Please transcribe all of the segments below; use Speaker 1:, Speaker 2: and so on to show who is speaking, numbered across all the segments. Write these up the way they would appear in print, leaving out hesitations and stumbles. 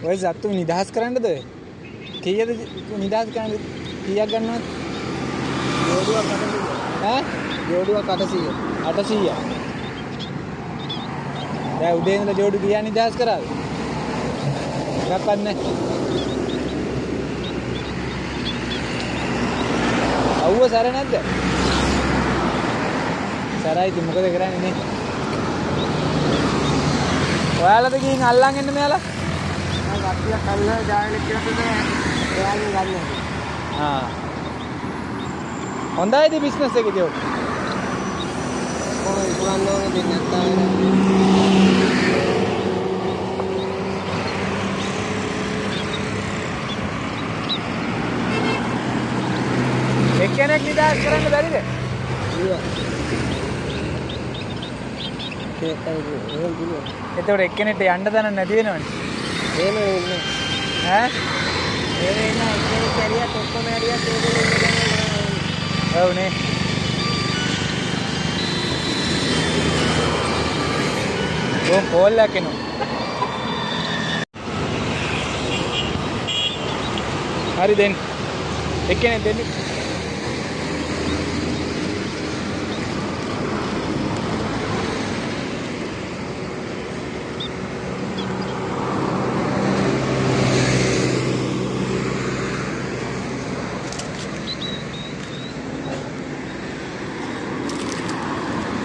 Speaker 1: ඔය සත්තු නිදහස් කරන්නද ඔය? කීයද නිදහස් කරන්න කීයක් ගන්නවද?
Speaker 2: ජෝඩුවක් 800.
Speaker 1: ඈ?
Speaker 2: ජෝඩුවක් 800.
Speaker 1: 800. දැන් උදේ ඉඳලා ජෝඩු කීයක් නිදහස් කරාද? එකක්වත් නැහැ. අවුව සැර නැද්ද? සැරයි ඉතින් මොකද කරන්නේ නේ? ඔයාලද ගිහින් අල්ලන් එන්න මෙයාලා?
Speaker 2: මම කට්ටියක් අල්ලලා ජායන කියලා තමයි එයාගෙන් ගන්න.
Speaker 1: ආ. හොඳයි ඉතින් බිස්නස් එක ඉතින් ඔක.
Speaker 2: කොහොම විකුණන්න ඕනේ දෙන්න නැත්තම්
Speaker 1: එක්කෙනෙක් නිදහස් කරන්න බැරිද?
Speaker 2: පුළුවන්. ඒකයි පුළුවන්.
Speaker 1: එතකොට එක්කෙනෙක්ට යන්න තැනක් නැති වෙනවනේ.
Speaker 2: එහෙම වෙන්නේ.
Speaker 1: ඈ?
Speaker 2: එහෙම වෙන්නේ එක්කෙනෙක් ඇරියත් ඔක්කොම ඇරියත් ඒගොල්ලෝ ඉන්න තැන වල.
Speaker 1: ඔව් නේ. ඕ කෝල් එකක් එනවා. හරි දෙන්න. එක්කෙනෙක් දෙන්න.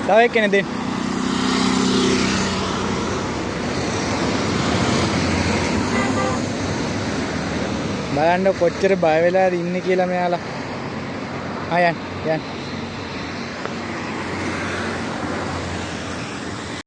Speaker 1: තව එක්කෙනෙක් දෙන්න. බලන්න කොච්චර බය වෙලාද ඉන්නේ කියලා මෙයාලා. ආ යන්න යන්න.